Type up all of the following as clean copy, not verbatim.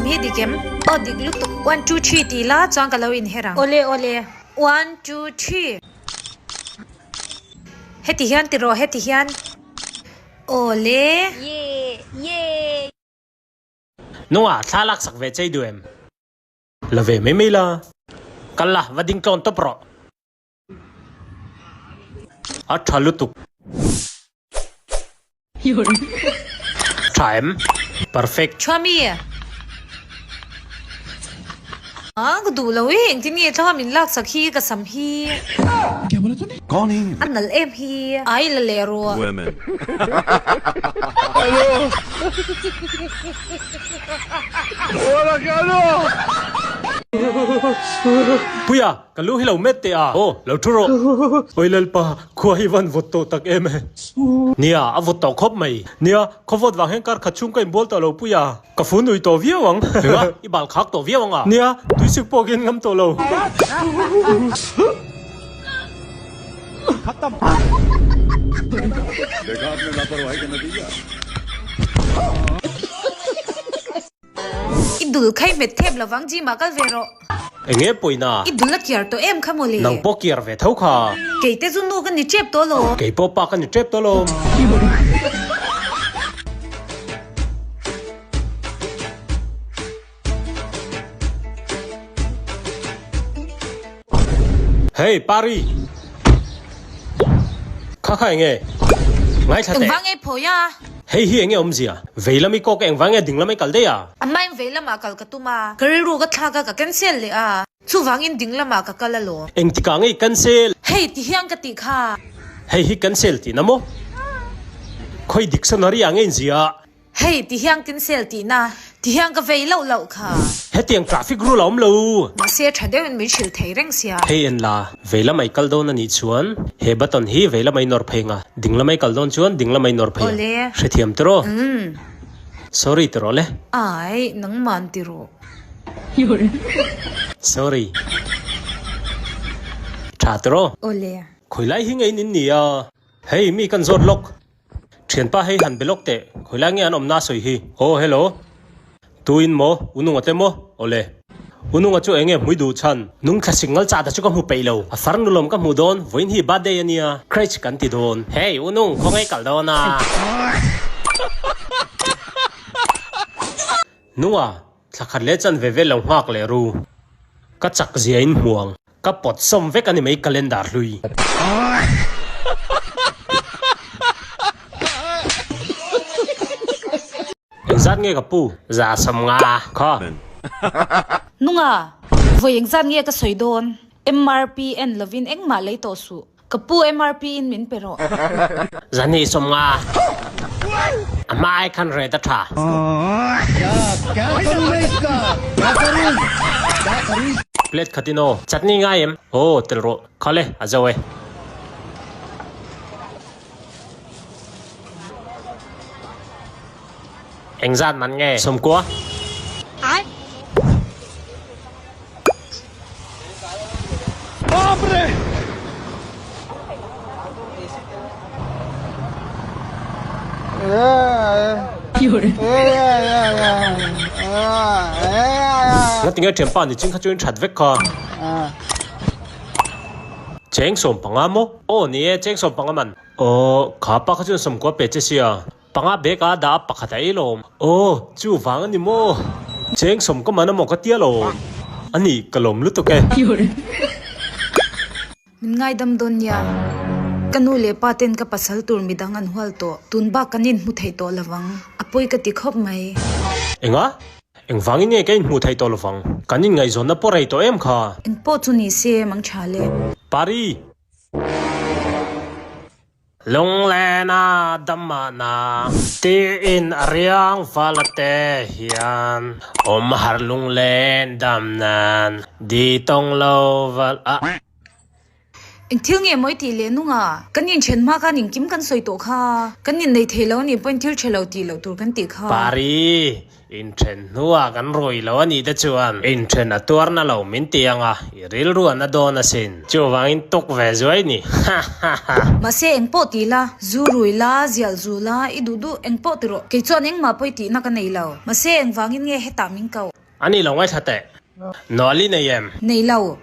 hi dik em? Aw dik lutuk. One two three tih la chuan ka lo inher ang. Awle awle. One two three. Heti hian ti rawh heti hian. Awle. Nunga thla laksak ve chei duh em? La ve mai mai la. Kal la, va ding tlawn tawp rawh. A tha lutuk. Tha em? Perfect. Thuami. A ka duh lo e, engtin nge thla min laksak hi ka sam hi. A nalh em hi. Ai la leh rawh. Puia, ka lu hi lo met teh a. Aw, lo thu rawh. Awi Lalpa, khua hi van vawt tawh tak em e. Nia, a vawt tawh khawp mai. Nia, khaw vawt vang hian kar khat chhung ka inbual tawh lo Puia. Ka fun ui tawh viau ang. Nia, i bal khak tawh viau ang a. Nia, tuisik pawh ka in ngam tawh lo. I dul khai hmet thep lovang gym ah kal ve rawh. Enge pawina? I dul a kiar tawh em kha mawle. Nang pawh kiar ve tho kha. Kei te chu nu ka ni tep tawh lo. Kei pawh pa ka ni tep tawh lo. Hey Pari! Kha kha enge? Ngaithla teh. Engvang nge phawi a? Hei hi enge awmzia? Vei lam i kawk engvang nge ding lam i kal daih a? A hmain vei lamah kal ka tum a, ka rilru ka thlak a, ka cancel leh a. Chuvangin ding lamah ka kal alawm. Engtikah nge i cancel? Hei ti hian ka tih kha. Hei hi cancel tihna maw? Khawi dictionary ah nge inzia? Hei, ti hiang cancel tihna, ti hiang ka vei loh loh kha. Hetiang traffic rule a awm lo. Mahse, tha deuhin min hrilh thei reng sia. Hei en la, vei lamah i kal dawn a nih chuan he button hi vei lamah i nawr phei ang a, ding lamah i kal dawn chuan ding lamah i nawr phei ang. Awle. Hrethiam tiraw? Umm. Sorry tiraw le. Ai, nangman tiraw. Sorry. Tha tiraw? Awle. Khawilai hi ngei in ni a? Hei, mi kan zawt lawk. Thianpa hei han be lawk teh, khawilai nge an awmna a sawi hi? Aw hello. Tu in maw? U Nunga te maw? Awle. U Nunga chu enge hmui duh chhan? Nung thla single chat a chu ka hmu peih lo. A far nu lawm ka hmuh dawn, vawiin hi birthday a nia, crèche kan ti dawn. Hey U Nung, khawngaih kal dawn a. Nunga, thla khat leh chan ve vel lo nghak leh ru. Ka chak zia in hmuang. Ka pawt sawm vek a ni mai calendar hlui. Engzat nge ka pu? Za 50 kha. Nunga, vawi engzat nge ka sawi dawn? MRP en lovin engmah lei tawh suh. Ka pu MRP in min pe rawh. Zani 50. A hma ai khan ret a tha. Plate khatin aw. Chutney ngai em? Aw tel rawh. Khawle a zo e. Engzat man nge? 90. Ngatinge thianpa ni ching kha chu in that vek kha. Cheng 15 maw? Aw ni e, cheng 15 man. Aw, kha pa kha chuan 90 pe che sia. Panga bag a dah a pakhat a ei lawm. Aw, chu vang a ni maw? Cheng sawm ka man a maw ka tia lawm. A ni, ka lawm lutuk e. Min ngaidam dawn nia. Ka nu leh pa ten ka pasal tur midang an hual tawh. Tun bak kan inhmu thei tawh lovang. A pawi ka ti khawp mai. Enga? Engvangin nge ka inhmu thei tawh lovang? Kan inngaihzawnna pawh rei tawh em kha? Engpawh chu ni se, mang tha le. Pari! Lunglena damahna tiin a riang vala te hian awm har lunglen dam nan di tawng lo val a. Eng thil nge mawi tih leh nunga kan inthen hma khan engkim kan sawi tawh kha, kan innei thei lo a nih pawhin thil tha lo tih loh tur kan tih kha. Pari, Inthen hnuah kan rui lo a nih te chuan inthen a tuarna lo min ti ang a, i rilru a na dawn asin. Chuvangin tuk ve zuai ni. Ha ha ha. Mahse engpawh ti la, zu rui la, zial zu la, i duh duh engpawh ti rawh. Kei chuan engmah pawi tihna ka nei lo. Mahse engvangin nge hetah min koh? Ani lo ngaithla teh. Nawlh i nei em? Nei lo.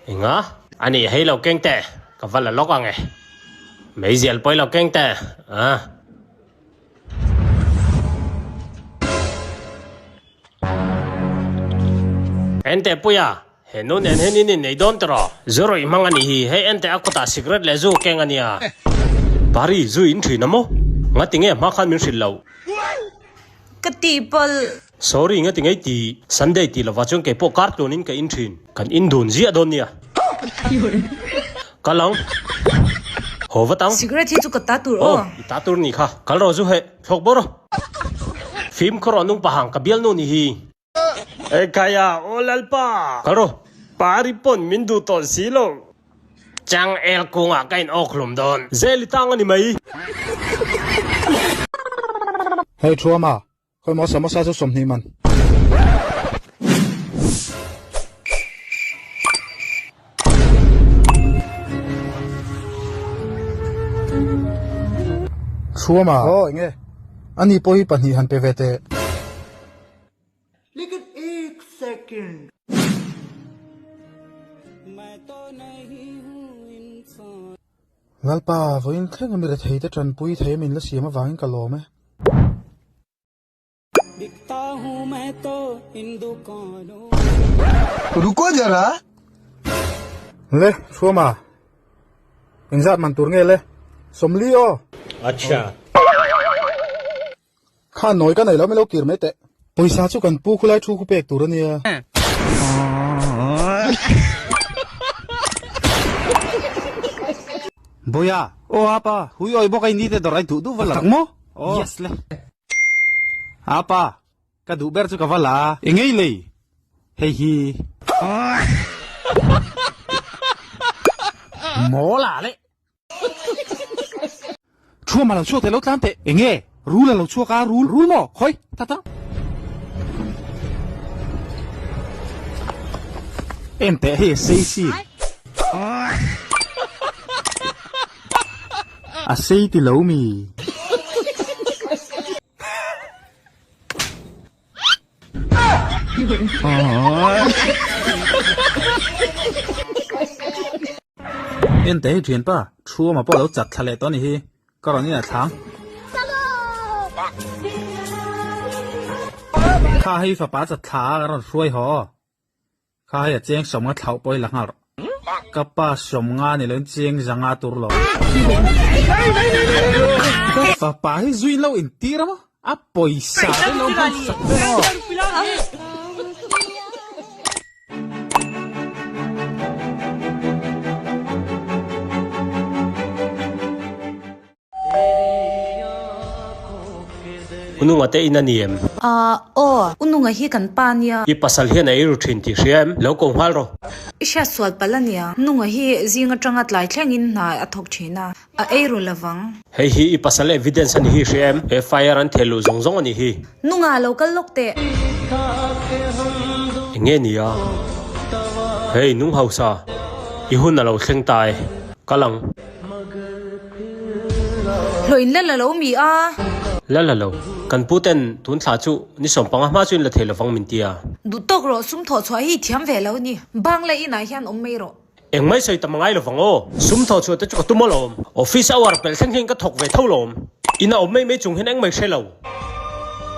Enga? Ani hei lo keng teh. Ka va la lawk ang e. Meizial pawi lo keng teh. Ah. Enteh Puia, he nu nen hian in innei dawn tiraw? Zu rawih hmang a nih hi, hei enteh a kutah cigarette leh zu keng a nia. Pari, zu in thin a maw? Ngati nge hma khan min hrilh loh? Ka tihpalh. Sorry, ngati ngei ti? Sunday tih lovah chuan keipawh kar tluanin ka in thin. Kan in dun ziah dawn nia. Kal ang. Haw vat ang. Cigarette hi chu ka ta tur aw. Aw, i ta tur ni kha. Kal rawh zu heh. Thlawk bawr. Fimkhur aw nung pahang ka bialnu ni hi. Ekhaya aw Lalpa. Kal rawh. Pari pawn min duh tawh si lo. Chang el kungah ka in awk hlum dawn. Zel i tang a ni mai. Hei Thuama, khawimaw samosa chu 20 man. Chhuama. Aw enge? Ani pawh hi pahnih han pe ve teh. Lalpa, vawiin thleng a mi rethei te tanpui thei a min la siam avangin ka lawm e. Ruko zara. Le, Thuama. Engzat man tur nge le? 40 aw. Acha. Kha nawi ka nei lo, min lo kir mai teh. Pawisa chu kan pu khulai thu khu pek tur a nia. Boya, aw apa, hui awi bawk a ini te dawr ai duh duh va la tak maw? Yes le. Apa, ka duh ber chu ka va la a. Engei lei? Hei hi. Mawl ah le. Thuam a lo chhuak teh lo tlan teh. Enge? Rul a lo chhuak a, rul, rul maw? Khawi, ta ta. En teh hei a sei si. A sei ti lo mi. En teh hei thianpa, thu awma pawh lo chat thla leh tawh a ni hi. Ka rawn in a thlang. Kha hei fapa chat thla a ka rawn hruai haw. Kha hei a cheng 50 thlauh pawh hi la nghal rawh. Ka pa 50 ni loin cheng 500 tur lo. Ka fapa hi zui lo intir a maw? A pawisa te lo hman sak vel aw. Ununga te in a ni em? Ahh aw, Ununga hi kan pa nia. I pasal hian a eiru thin tih hria em? Lo ko nghal rawh. I hriat sual palh a nia. Nunga hi zing atanga tlai thlengin hna a thawk thin a, a eiru lovang. Hei hi i pasal evidence a ni hi hria em? FIR an theh luh zawng zawng a ni hi. Nunga lo kal lawk teh. Enge nia? Hei nung hausa, i hun a lo thleng ta e. Kal ang. Hlawh in la la lo mi a? La la lo. Kan pu ten tun thla chu ni 15 hma chu in la thei lovang min ti a. Duh tawk rawh sum thawh chhuah hi thiam ve lo ni. Bangla inah hian awm mai rawh. Eng mai sawi tam a ngai lovang aw. Sum thawh chhuah te chu ka tum alawm. Office hour pelh thleng hian ka thawk ve tho lawm. Ina awm mai mai chung hian eng mai hre lo.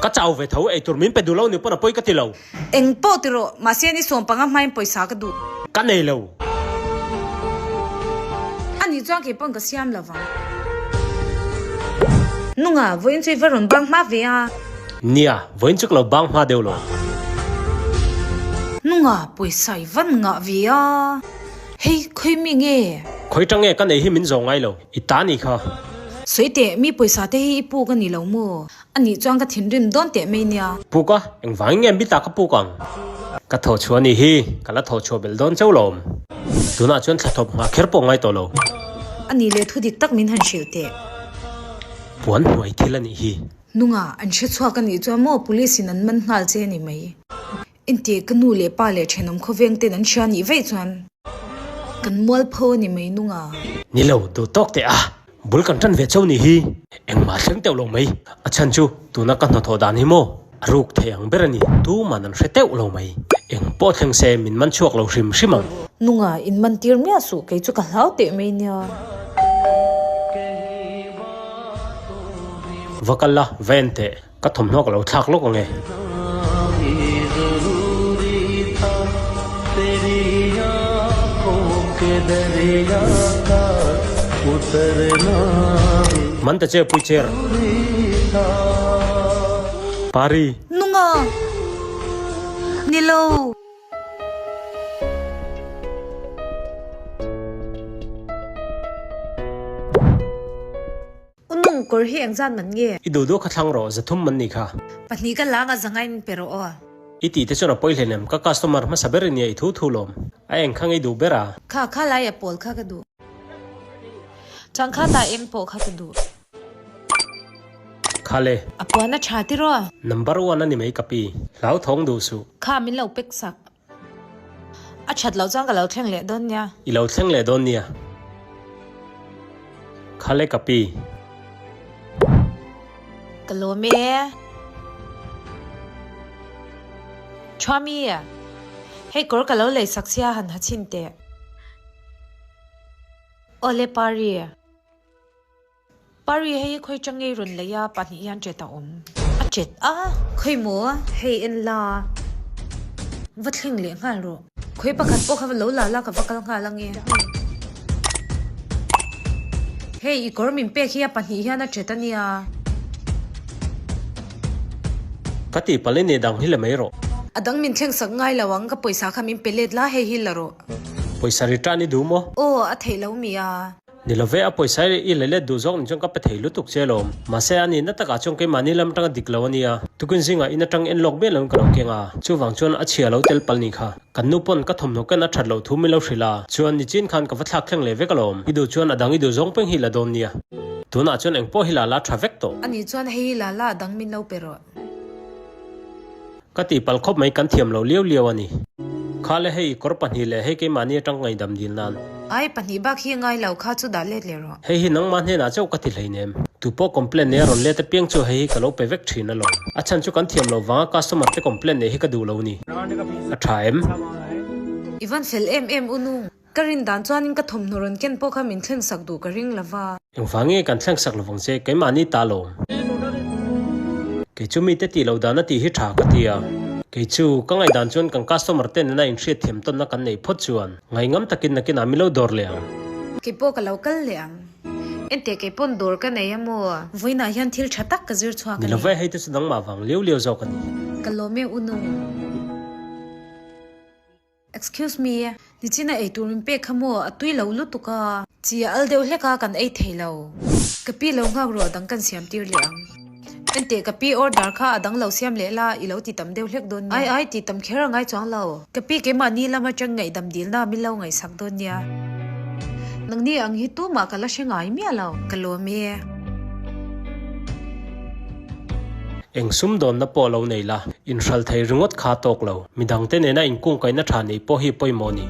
Ka chau ve tho, eitur min pe duh lo ni pawn a pawi ka ti lo. Eng pawh ti rawh, mahse ni 15 hmain pawisa ka duh. Ka nei lo. A nih chuan kei pawn ka siam lo vang. Nunga, vawiin chu i va rawn bang hma ve a. Nia, vawiin chu ka lo bang hma deuh lo. Nunga, pawisa i van ngah ve a. Hei, khawi mi nge? Khawi tang nge ka nei hi min zawng ngai lo, i ta ni kha. Sawi teh, mi pawisa te hi i puk a ni lo maw? A nih chuan ka thinrim dawn teh mai nia. Puk a, engvangin nge mi ta ka puk ang? Ka thawh chhuah a nih hi, ka la thawh chhuah belh dawn chauh lo awm. Tunah chuan thla thawp nghah kher pawh ngai tawh lo. A nih leh thu dik tak min han hrilh teh. Puan hnuai thil a nih hi. Nunga, an hre chhuak a nih chuan maw police in an man nghal che a ni mai. Intih ka nu leh pa leh thenawm khawveng ten an hria nih vaih chuan kan mualpho a ni mai nung a. Ni lo, duh tawk teh a, bul kan tan ve chauh nih hi. Engmah thleng teuh lo mai. A chhan chu tuna ka hnathawh dan hi maw? A ruk thei ang ber a ni. Tuman an hre teuh lo mai. Eng pawh thleng se min man chhuak lo hrim hrim ang. Nunga in man tir miah suh kei chu ka hlau teh mai nia. Va kal la, va en teh. Ka thawmhnaw ka lo thlak lawk ang e. Man ta che pui chair. Pari. Nunga. Nilo. U nung kawr hi engzat man nge? I duh duh kha thlang rawh, zathum man nih kha. Pahnih ka lang a zangai min pe rawh aw. I tih te chuan a pawi hleinem, ka customer hmasa ber i nia i thu thu lawm. A eng kha ngei duh ber a. Kha kha lai a pawl kha ka duh. Chuan kha ta eng pawh kha ka duh. Kha le. A puan a tha tiraw? Number one a ni mai ka pi. Hlau thawng duh suh. Kha min lo pek sak. A that loh chuan ka lo thleng leh dawn nia. I lo thleng leh dawn nia. Khale ka pi. Ka lawm e. Thuami, hei kawr ka lo lei sak sia han ha chhin teh. Awle Pari. Pari hei khawi chang ngei rawn lei a pahnih hian chet a awm. A chet a? Khawi maw? Hei en la. Va thleng leh nghal rawh. Khawi pakhat pawh kha lo la la ka va kal nghal ange. Hei i kawr min pek hi a pahnih hian a chet a nia. Ka tihpalh i nih dang hi la mai rawh. A dang min thleng sak ngai lo ang ka pawisa kha min pe let la hei hi la rawh. Pawisa return i duh maw? Aw a theih lo mi a. Ni lo ve, a pawisa i la let duh zawk nih chuan ka pe thei lutuk che alawm. Mahse, a nihna takah chuan keimahni lam atanga dik lo a nia. Tukin zingah in atang en lawk miah loin ka lo keng a, chuvang chuan a chhia lo tel pal nih kha. Kan nu pawn ka thawmhnaw ken a that loh thu min lo hrilh a, chuan nichin khan ka va thlak thleng leh vek alawm. I duh chuan a dang i duh zawng peng hi la dawn nia. Tunah chuan engpawh hi la la tha vek tawh. Ani chuan hei hi la la a dang min lo pe rawh. Ka tihpalh khawp mai kan thiam lo liau liau a ni. Kha le hei i kawr pahnih leh hei keimahni atang ngaihdam dil nan. Ai pahnih bak hi ngai lo kha chu dah let leh rawh. Hei hi nangmah hnenah chauh ka ti hleinem. Tu pawh complaint nei a rawn let apiang chu hei hi ka lo pe vek thin alawm. A chhan chu kan thiam lo vanga customer te complaint nei hi ka duh lo ni. A tha em? I van fel em em u nung. Ka rin dan chuanin ka thawmhnaw rawn ken pawh kha min thleng sak duh ka ring lo va. Engvang nge kan thleng sak lovang che, keimahni ta lawm. Kei chu mite tih loh dan a tih hi tha ka ti a. Kei chu, ka ngaihdan chuan kan customer te nena inhriat thiam tawnna kan neih phawt chuan ngaihngam takin nakinah min lo dawr leh ang. Kei pawh ka lo kal leh ang. Enteh kei pawn dawr ka nei a maw? Vawiinah hian thil tha tak ka zir chhuak a ni. Ni love, hei te chu nangmah vang liau liau zawk a ni. Ka lawm e u nung. Excuse me, nichina ei tur min pek kha maw a tui lo lutuk a. Chi a al deuh hlek a, kan ei thei lo. Ka pi lo nghak rawh a dang kan siam tir leh ang. Enteh ka pi order kha a dang lo siam leh la, i lo ti tam deuh hlek dawn nia. Ai ai ti tam kher a ngai chuang lo. Ka pi keimah ni lam atang ngaihdam dilna min lo ngaihsak dawn nia. Nangni ang hi tumah ka la hre ngai miah lo. Ka lawm e. Eng sumdawnna pawh lo nei la, inhral thei ringawt kha tawk lo. Midangte nena inkungkaihna tha neih pawh hi pawimawh a ni.